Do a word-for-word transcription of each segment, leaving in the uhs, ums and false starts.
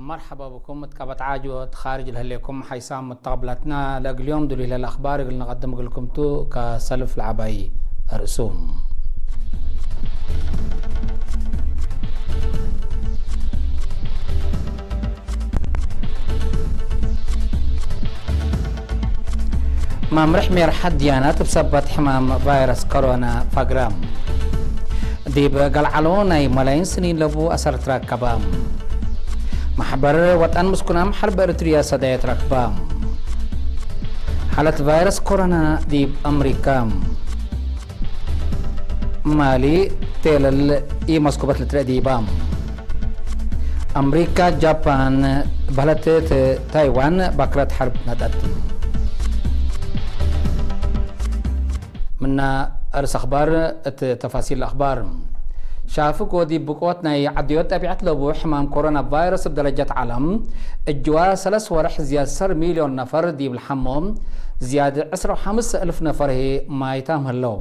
መርሐባ ብኩም እት ቀበት ዓጅወት ካርጅ ለህሌኩም ሓይሳም መተቀብላትና። ለእግል ዮም ዱሊህ ለለአክባር እግል ነቀድም እግልኩም ቱ። ከሰልፍ ለዐባይ እርሱም። መምርሕ ሜርሐት ድያናት እብ ሰበት ሕማም ቫይረስ ኮሮና ፈግረ። ዲብ ገልዐሎ ናይ መላይን ስኒን ለቡ አሰር ትረከበ። መሕበር ወጠን ምስኩናም ሐርብ ኤሪትርያ ሰዳየት ረክበ። ሓለት ቫይረስ ኮሮና ዲብ አምሪካ። ማሊ ቴለል ኢመስኩበት ልትረአ ዲባ። አምሪካ ጃፓን በህለት፣ ታይዋን ባክረት ሐርብ ነጠት። ምነ አርስ አኽባር እት ተፋሲል አኽባር። ሻፍግ ወዲብ ብቆት ናይ ዐድዮት ጠቢዐት ለቡ ሕማም ኮሮና ቫይረስ እብ ደረጀት ዐለም እጅዋ ሰለስ ወርሕ ዝያድ ሰር ሚልዮን ነፈር ዲብ ለሐሞ፣ ዝያድ ዕስራ ወሐምስ እልፍ ነፈር ህይ ማይታም ህለው።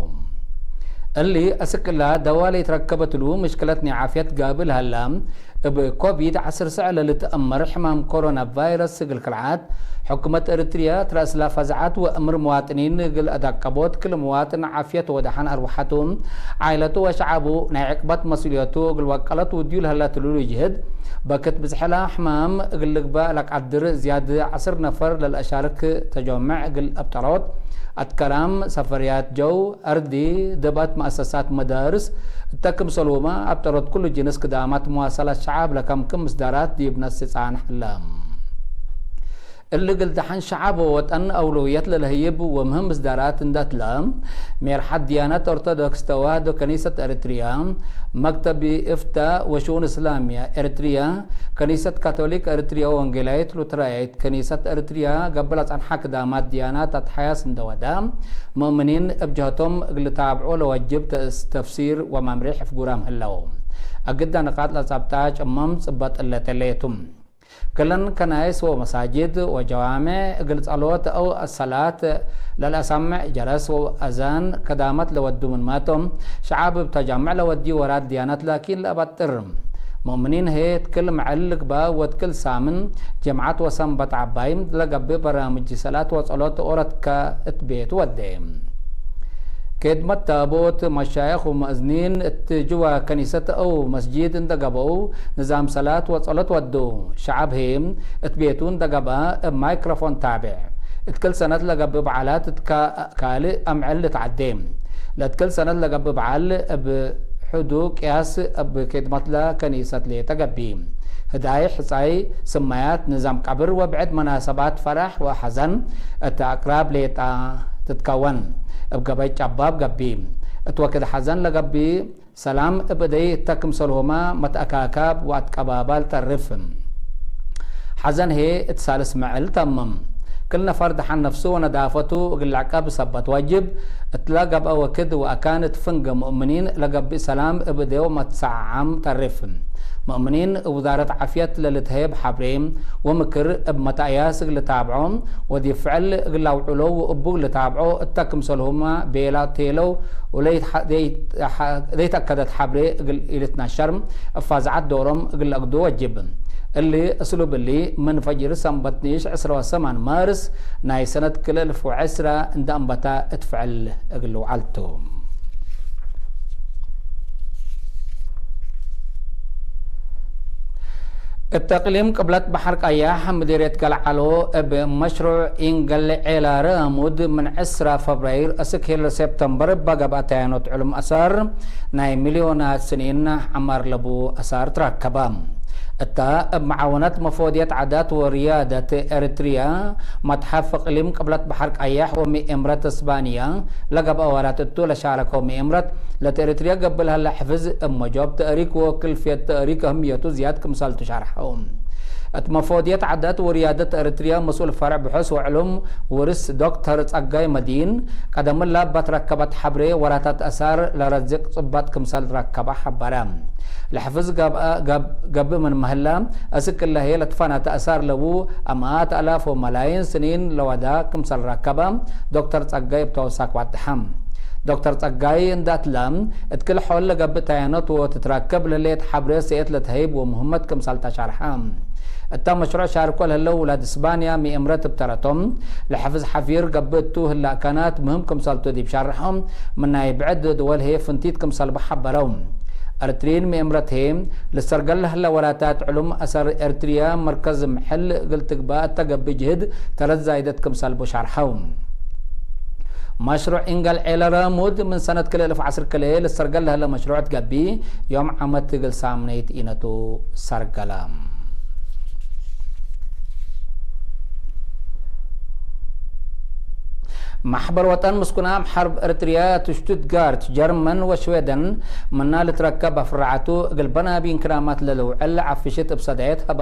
እሊ አስክላ ደዋ ለይትረከበት እሉ ምሽክለት ናይ ዓፍየት ጋብል ሀላ፣ እብ ኮቪድ ዐስር ሰዕ ለልትአመር ሕማም ኮሮና ቫይረስ እግል ክልዓት፣ ሕኩመት ኤሪትርያ ትረአስላ ፈዝዐት ወእምር መዋጥኒን እግል አዳቀቦት፣ ክል መዋጥን ዓፍየቱ ወደሐን አርወሐቱ፣ ዓይለቱ ወሸዐቡ ናይ ዕቅበት መስኡልየቱ እግል ወቀለት ውድዩ ለህለት እሉ ልጅህድ፣ በክት ብዝሐላ ሕማም እግል ልግበእ ለቀድር ዝያድ ዐስር ነፈር ለልአሻርክ ተጀምዕ እግል አብጠሮት፣ አትከራም፣ ሰፈርያት ጀው፣ አርዲ፣ ደባት መአሰሳት መዳርስ እተ ክምሰልሁመ አብጠሮት ኩሉ ጅንስ ክዳማት መዋሰላት ሸዓብ ለከምክም ምስዳራት ዲብ ነስእ ጻንሕ ህለ። እሊ እግል ደሐን ሸዓብ ወወጠን አውለውየት ለለህይብ ወምህም ምስዳራት እንደ እትለ፣ ሜርሐት ድያነት ኦርቶዶክስ ተዋህዶ ከኒሰት ኤሪትርያ፣ መክተብ ኢፍታ ወሽኡን እስላምያ ኤሪትርያ፣ ከኒሰት ካቶሊክ ኤሪትርያ ወወንጌላይት ሉተራይት ከኒሰት ኤሪትርያ ገብእ ለጸንሐ ክዳማት ድያናት አትሓያስ እንደ ወደ፣ ሙእምኒን እብ ጀህቶም እግል ልታብዖ ለወጅብ ተስ-፣ ተፍሲር ወመምሬሕ እፍጉራም ህለው። አግደ ንቃጥ ለጸብጣ ጭመም ጽበጥ እለ ተሌቱ። ክለን ከናይስ ወመሳጅድ ወጀዋሜዕ እግል ጸሎት አው አሰላት ለለአሰምዕ ጀረስ ወአዛን ከዳመት ለወዱ ምንመ ቶም፣ ሸዓብ እብ ተጃምዕ ለወድዩ ወራት ድያነት ላኪን ለአበጥር። ሙእምኒን ህዬ እት ክል መዐል ልግባእ ወእት ክል ሳምን ጀምዐት ወሰንበት ዐባይ ለገብእ በራምጅ ሰላት ወጸሎት ኦረትከ እት ቤቱ ወዴ። ኬድመት ታቦት፣ መሻይኽ ወመእዝኒን እት ጅዋ ከኒሰት አው መስጂድ እንደ ገብአው ንዛም ሰላት ወጸሎት ወዱ። ሸዐብ ህዬ እት ቤቱ እንደ ገብአ እብ ማይክሮፎን ታቤዕ። እት ክል ሰነት ለገብእ በዓላት እት ካ-፣ ካልእ አምዕል ልትዐዴ። ለእት ክል ሰነት ለገብእ በዓል እብ ሕዱ ቅያስ እብ ኬድመትለ ከኒሰት ሌጠ ገቢ። ህዳይ፣ ሕጻይ፣ ስማያት፣ ንዛም ቀብር ወብዕድ መናሰባት ፈረሕ ወሐዘን እት አቅራብ ሌጣ ትትከወን። እብ ገበይ ጨባብ ገቢ። እት ወክድ ሐዘን ለገቢ ሰላም እብ እደይ እተ ክምሰልሁመ መትአካካብ ወአትቀባባል ጠርፍ። ሐዘን ህዬ እት ሳልስ መዕል ተምም። ክል ነፈር ደሐን ነፍሱ ወነዳፈቱ እግል ለዕቀብ ሰበት ወጅብ። እትለ ገብአ ወክድ ወአካን እት ፍንግ ሙእምኒን ለገብእ ሰላም እብ እዴው መትሰዓዓም ጠርፍ። ሙእምኒን እብ ውዛረት ዓፍየት ለልትሀየብ ሐብሬ ወምክር እብ መትአያስ እግል ልታብዖ ወዲብ ፍዕል እግል ለአውዕሎ ወእቡ እግል ልታብዖ እተ ክምሰልሁመ ቤላ ቴለው ወለይትሐ-፣ ለይትሐ-፣ ለይተአከደት ሐብሬ እግል ኢልትነሸር እብ ፋዝዐት ዶሮም እግል ለአግዱ ወጅብ። እሊ እስሉብ እሊ ምን ፈጅር ሰንበት ኒሽ ዕስራ ወሰማን ማርስ ናይ ሰነት ክልኤ እልፍ ወዐስራ እንደ አንበታ እት ፍዕል እግል ልውዓል ቱ። እት እቅሊም ቅብለት በሐር ቀያሕ ምዲርየት ገልዓሎ እብ መሽሩዕ ኢንገሌ ዔላረ አሙድ ምን ዕስራ ፈብራይር እስክ ሄለ ሴፕተምበር እበ ገብአት አያኖት ዕሉም አሳር ናይ ሚልዮናት ስኒን ዐማር ለቡ አሳር ትራከበ። እታ እብ መዓወነት መፎድየት ዓዳት ወርያደት ኤሪትርያ፣ መትሐፍ እቅሊም ቅብለት በሐር ቀያሕ ወምኤምረት እስባንያ ለገብአ ወራት እቱ ለሻረከው ምኤምረት፣ ለተእሪትርያ ገብእ ለሀለ ሕፍዝ እብ መጆብ ተእሪክ ወክልፍየት ተእሪክ አህምየቱ ዝያድ ክምሰል ቱ ሸርሐው። እት መፎድየት ዓዳት ወርያደት ተእሪትርያ መስኡል ፈርዕ ብሑስ ወዕሉም ውርስ ዶክተር ጸጋይ መዲን፣ ቀደምላ እበ ትረከበት ሐብሬ ወራታት አሳር ለረዝቅ ጽባጥ ክምሰል ረከበ ሐበረ። ለሕፍዝ ገብአ-፣ ገብ-፣ ገብእ ምን መህላ፣ አስክ እለ ህዬ ለትፈናተ አሳር ለቡ አምአት አላፍ ወመላይን ስኒን ለወዳ ክምሰል ረከበ ዶክተር ጸጋይ እብ ተወሳክ ወደሐ። ዶክተር ጸጋይ እንዳ እትለ፣ እት ክል ሖል ለገብእ ታያኖት ወትትረከብ ለህሌት ሐብሬ ሰኤት ለተሀይብ ወምህመት ክምሰል ተሻርሐ። እተ መሽሩዕ ሻርኮ ለህለው ውላድ እስባንያ ምእምረት እብ ተረቶም፣ ለሐፍዝ ሐፊር ገብእ እቱ ህለ አካናት ምህም ክምሰልቱ ዲብ ሻርሖም፣ ምናይ ብዕድ ድወል ህዬ ፍንቲት ክምሰልቡ ሐበረው። እርትሪን ምእምረት ህዬ፣ ልሰርገል ለህለ ወላታት ዕሉም አሰር ኤርትርያ መርከዝ ምሕል እግል ትግባእ እተ ገብእ ጅህድ ተረት ዛይደት ክምሰልቡ ሻርሐው። መሽሩዕ ኢንገልዔ ለረሙድ ምን ሰነት ክልኤ እልፍ ዐስር ክልኤ ልሰርገል ለህለ መሽሩዕ ትገብእ ዮም ዓመት እግል ሳምነይት ኢነቱ ሰርገለ። መሕበር ወጠን ምስኩናም ሐርብ እርትርያ እት ሽቱትጋርት፣ ጀርመን ወሽዌደን ምና ልትረከብ አፍራዐቱ እግል በናቢ እንክራማት ለልውዕል ዐፍሽት እብ ሰዳየት ሀበ።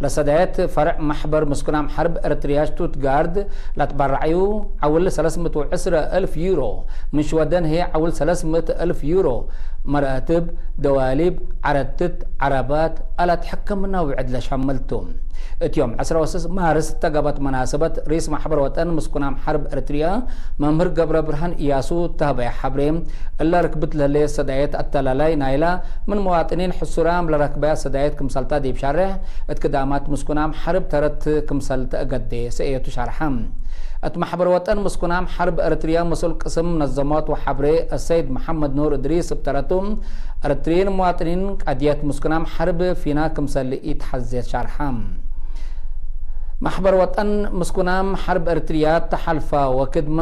ለሰዳየት ፈርዕ መሕበር ምስኩናም ሐርብ እርትርያ ሽቱትጋርድ ለትበረዐዩ ዐውል ሰለስ ምእት ወዕስረ እልፍ ዩሮ፣ ምን ሽወደን ህዬ ዐውል ሰለስ ምእት እልፍ ዩሮ፣ መራትብ፣ ደዋሊብ፣ ዐረትት፣ ዐረባት፣ አላት ሕክምና ውዕድ ለሸምል ቱ። እት ዮም ዕስረ ወሰስ ማርስ እተ ገብአት መናሰበት ርኢስ መሕበር ወጠን ምስኩናም ሐርብ እርትርያ መምህር ገብረ ብርሃን እያሱ ተህበየ ሐብሬ፣ እለ ርክብት ለህሌት ሰዳየት አተላላይ ናይላ ምን መዋጥኒን ሕሱራም ለረክበያ ሰዳየት ክምሰልታ ዲብ ሻሬሕ እት ክዳማት ምስኩናም ሐርብ ተረት ክምሰል ተአገዴ ሰእየቱ ሻርሐ። እት መሕበር ወጠን ምስኩናም ሐርብ እርትርያ መስኡል ቅስም መነዘሞት ወሐብሬ አሰይድ መሐመድ ኑር እድሪስ እብ ተረቱ፣ እርትርዪን መዋጥኒን ቀድየት ምስኩናም ሐርብ ፊና ክምሰል ኢተሐዜ ሻርሐ። መሕበር ወጠን ምስኩናም ሐርብ እርትርያ ተሐልፈ ወክድመ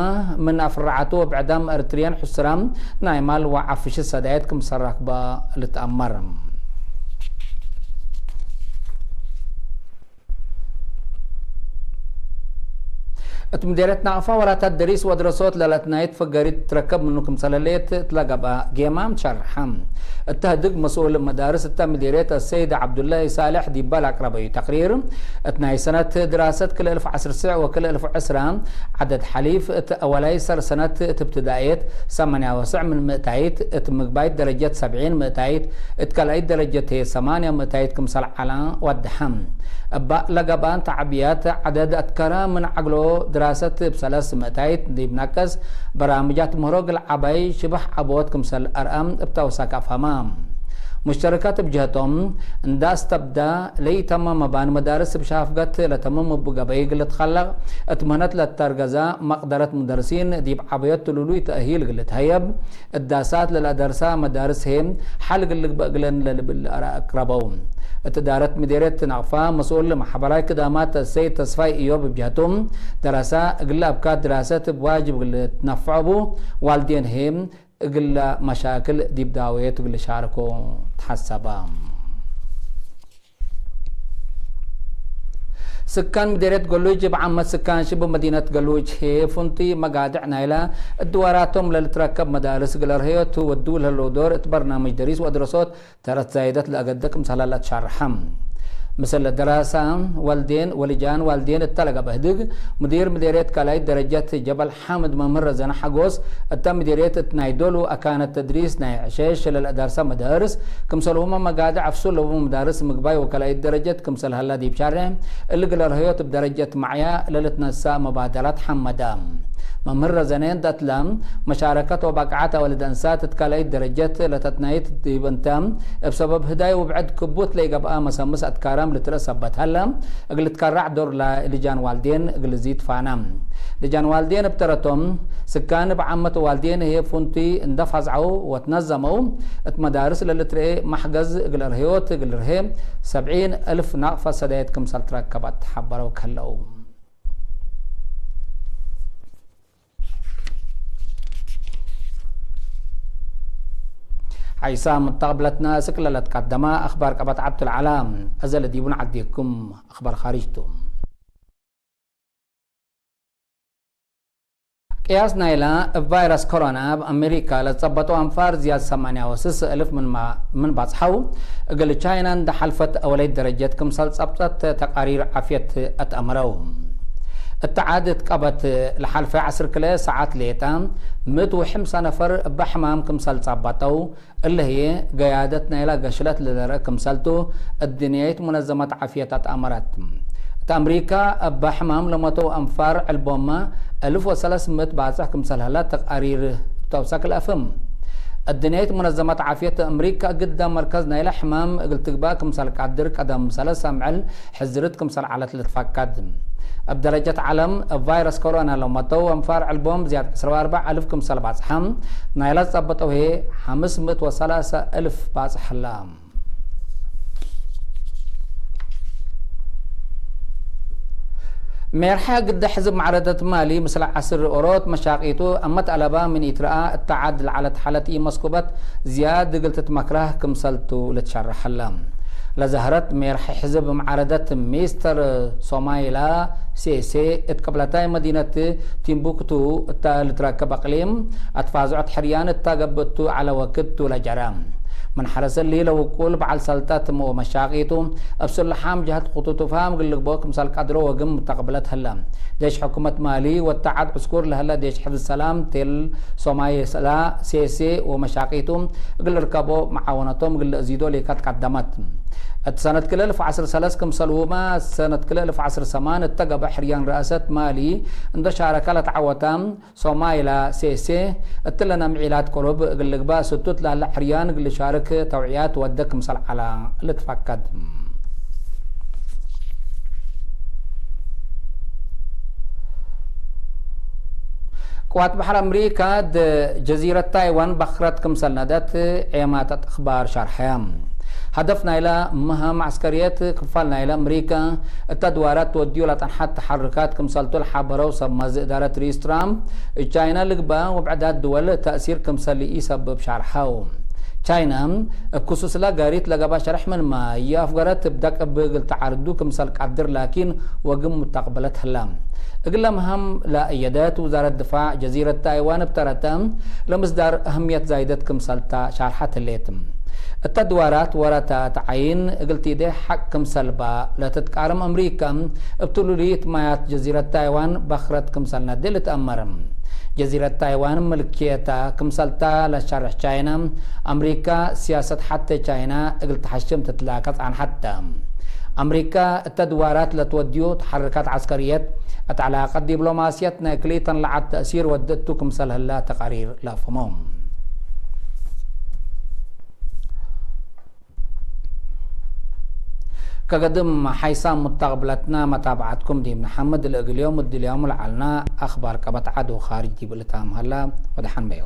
ምን አፍራዐቱ ወብዕዳም እርትርያን ሕሱራም ናይ ማል ወዐፍሽት ሰዳየት ክምሰል ረክበ ልትአመር። እት ምዴርየት ናቅፋ ወላታት ደሪስ ወድረሶት ለለአትናይት ፈገሪት ትረከብ ምኑ ክምሰል ህሌት እት ለገብአ ጌማም ሸርሐ። እተ ህድግ መስኡል መዳርስ እተ ምዴርየት አሰይድ ዐብዱላሂ ሳልሕ ዲበ ለአቅረበዩ ተቅሪር፣ እት ናይ ሰነት ድራሰት ክልኤ እልፍ ዐስር ስዕ ወክልኤ እልፍ ዕስራ ዐደድ ሐሊፍ እት አወላይ ሰር ሰነት እት እብትዳእየት ሰማንያ ወሰዕ ምን ምእታይት፣ እት ምግባይት ደረጀት ሰብዒን ምእታይት፣ እት ካልኣይት ደረጀት ህዬ ሰማንያ ምእታይት ክምሰል ዐላ ወደሐ። እበ ለገብአን ተዕብያት ዐደድ አትካራ ምን ዐግሎ ድራሰት እብ ሰለስ ምእታይት ዲብ ነቅስ፣ በራምጃት ምህሮ እግል ዐባይ ሽበሕ ዐቦት ክምሰል አርአ እብ ተውሳክ አፍሀመ። ሙሽተረካት እብ ጀህቶም፣ እንዳ አስተብዳ ለኢተመ መባኒ መዳርስ እብ ሻፍገት ለተምም እቡ ገበይ እግል ልትከለቅ፣ እት ምህነት ለተርገዘ መቅደረት ሙደርሲን ዲብ ዐበዮት ትሉሉይ ተእሂል እግል ልትሀየብ፣ እዳሳት ለለአደርሳ መዳርስ ህዬ ሐል እግል ልግበእ እግለን ለልብል አርአ አቅረበው። እት እዳረት ምዴርየት ናቅፋ መስኡል መሐበራይ ክዳማት ሰይድ ተስፋይ እዮብ እብ ጀህቱ፣ ደረሳ እግል አብካት ድራሰት እብ ዋጅብ እግል ልትነፈዖ እቡ፣ ዋልዴን ህዬ እግለ መሻክል ዲብ ዳወየት እግል ልሻርኮ ተሐሰበ። ስካን ምዴርየት ገሉጅ እብ ዓመት ስካን ሽብ መዲነት ገሉጅ ህዬ ፍንቱይ መጋድዕ ናይለ እድዋራቶም ለልትረከብ መዳርስ እግል አርሀዮት ወዱ ለህለው ዶር እት በርናምጅ ደሪስ ወአድረሶት ተረት ዛይደት ለአገደ ክምሰለ ለአትሻርሐ። ምስል ደራሳ ዋልዴን ወልጃን ዋልዴን እተ ለገብአ ህድግ፣ ሙዲር ምዴርየት ካልኣይት ደረጀት ጀበል ሓምድ መምህር ረዘነ ሓጎስ፣ እተ ምዴርየት እት ናይ ዶሉ አካነት ተድሪስ ናይ ዕሸሽ ለልአዳርሰ መዳርስ፣ ክምሰልሁመ መጋድዕ አፍሱል ለቡ መዳርስ ምግባይ ወካልኣይት ደረጀት ክምሰል ሀላ ዲብ ሻሬሕ፣ እሊ እግል አርሀዮት እብ ደረጀት መዕያ ለልትነሰእ መባደራት ሐመደ። መምህር ረዘነ እንደ እትለ፣ መሻረከት ወባቅዓት አወልድ አንሳት እት ካልኣይት ደረጀት ለተትናይት ዲብ እንተ፣ እብ ሰበብ ህዳይ ውብዕድ ክቡት ለኢገብአ መሰምስ አትካራም ልትርእ ሰበት ሀለ፣ እግል ልትከራዕ ዶር ለልጃን ዋልዴን እግል ዚድ ፋና። ልጃን ዋልዴን እብ ተረቶም፣ ስካን እብ ዓመት ዋልዴን ህዬ ፍንቱይ እንደ ፋዝዐው ወትነዘመው፣ እት መዳርስ ለልትርኤ መሕገዝ እግል አርህዮት እግል ርሄ ሰብዒን እልፍ ናቅፈ ሰዳየት ክምሰል ትረከበት ሐበረው ከለው። ሐይሳም እት አቅብለትና እስክ ለለትቀደመ አክባር ቀበት ዐብቱ ለዐላ፣ አዘ ለዲቡን ዐዴኩም አክባር ካሪጅ ቱ። ቅያስ ናይላ እብ ቫይረስ ኮሮና እብ አሜሪካ ለጸበጠው አንፋር ዝያድ ሰማንያ ወስስ እልፍ ምን ማ-፣ ምን ባጽሐው፣ እግል ቻይና እንደ ሐልፈት አወለይት ደረጀት ክምሰል ጸብጠት ተቃሪር ዓፍየት አትአምረው። እት ዐድ እት ቀበት ለሐልፈ ዐስር ክልኤ ሰዓት ሌጠ፣ ምእት ወሐምሳ ነፈር እበ ሕማም ክምሰል ጸበጠው፣ እለ ህዬ፣ ገያደት ናይላ ገሽለት ለደርአ ክምሰልቱ፣ እድንያይት ሙነዘመት ዓፍየት አትአመረት። እት አምሪካ፣ እበ ሕማም ለመተው አንፋር ዕልቦመ፣ እልፍ ወሰለስ ምእት ባጽሕ ክምሰል ሀለ ተቃሪር እብ ተውሰክ ለአፍም። እድንያይት ሙነዘመት ዓፍየት እምሪከ ግደ መርከዝ ናይለ ሕማም እግል ትግባእ ክምሰል ቀድር ቀደም ሰለስ አምዕል ሕዝርት ክምሰል ዐለት ልትፈቀድ። እብ ደረጀት ዐለም እብ ቫይረስ ኮሮና ለመተው አንፋር ዕልቦም ዝያድ ዕስራ ወአርበዕ አልፍ ክምሰል ባጽሐ፣ ናይለ ጸበጠው ህዬ ሐምስ ምእት ወሰላሰ አልፍ ባጽሕ ህለ። ሜርሐ ግደ ሕዝብ መዕረደት ማሊ ምስል ዐስር ኦሮት መሻቂቱ አመት አለባ ምን ኢትረአ እተ ዐድ ለዐለት ሐለት ኢመስኩበት ዝያድ እግል ትትመክረህ ክምሰልቱ ልትሸረሕ ህለ። ለዘህረት ሜርሐ ሕዝብ መዓረደት ሚስተር ሶማይላ ሴሴ እት ቅብለታይ መዲነት ቲምቡክቱ እተ ልትረከብ አቅሊም አትፋዝዖት ሕርያን እተ ገብእቱ ዐለ ወክድ ቱ ለጀረ። ምን ሐርስ እሊ ለውቁል በዐል ሰልጠት ም ወመሻቂቱ እብ ስልሓም ጀህት ክቱቱ ፋም እግል ልግበኦ ክምሰል ቀድሮ ወግም ሙተቅብለት ህለ። ዴሽ ሕኩመት ማሊ ወተዓድ ዕስኩር ለህለ ዴሽ ሕፍዝ ሰላም ቴል ሶማይላ ሴሴ ወመሻቂቱ እግል ልርከቦ መዓወነቶም እግል ለአዚዶ ሌከ ትቀደመት። እት ሰነት ክልኤ አልፍ ወዐስር ሰለስ ክምሰልሁመ ሰነት ክልኤ አልፍ ወዐስር ሰማን እተ ገብአ ሕርያን ረአሰት ማሊ እንዶ ሻረከ ለተዐወተ ሶማይላ ሴሴ፣ እትለ ነምዒላት ቅሩብ እግል ልግባእ ስቱት ለህለ ሕርያን እግል ልሻርክ ተውዕያት ወደ ክምሰል ዐለ ልትፈቀድ። ቅዋት በሐር አምሪካ ድ ጀዚረት ታይዋን በክረት ክምሰል ነደት ዔማተት አኽባር ሸርሐ። ሀደፍ ናይለ ምህም ዐስከርየት ክፋል ናይለ አምሪካ እተ ድዋራት ትወድዩ ለጸንሐት ተሐርካት ክምሰልቱ ለሐበረው ሰብ መዝ እዳረት ርኢስ ትራምፕ፣ ቻይና ልግበእ ወብዕዳት ድወል ተእሲር ክምሰል ኢሰብብ ሸርሐው። ቻይና እብ ክሱስለ ጋሪት ለገብአ ሸርሕ ምንመ ይአፍገረት እብ ደቅ እብ እግል ተዓርዱ ክምሰል ቀድር ላኪን ወግም ሙተቅበለት ህለ። እግለ ምህም ለአየደት ውዛረት ድፋዕ ጀዚረት ታይዋን እብ ተረተ ለምስዳር አህምየት ዛይደት ክምሰልተ ሻርሐት ህሌት። እተ ድዋራት ወረተ ተዓይን እግል ቲዴ ሐቅ ክምሰልባ ለትትቃርም አምሪካ፣ እብ ትሉሊት ማያት ጀዚረት ታይዋን በክረት ክምሰል ነዴ ልትአመር። ጀዚረት ታይዋን ምልክየተ ክምሰልታ ለሸርሕ ቻይና፣ አምሪካ ሲያሰት ሐቴ ቻይና እግል ተሐሽም ትትላከ ጸንሐተ። አምሪካ እተ ድዋራት ለትወድዩ ተሐርካት ዐስከርየት፣ እት ዐላቀት ዲብሎማስየት ናይ ክልኢተን ለዐድ ተእሲር ወድእቱ ክምሰል ህለ ተቃሪር ለአፍህሞ። ከገድም ሓይሳም ሙተቅብለትና መታብዐትኩም ዲብ ነሐምድ፣ ለእግል ዮም እድልያሙ ለዐልና አኽባር ቀበት ዐድ ወኻርጅ ዲብ ልታም ሀላ። ወደሐን በዮ።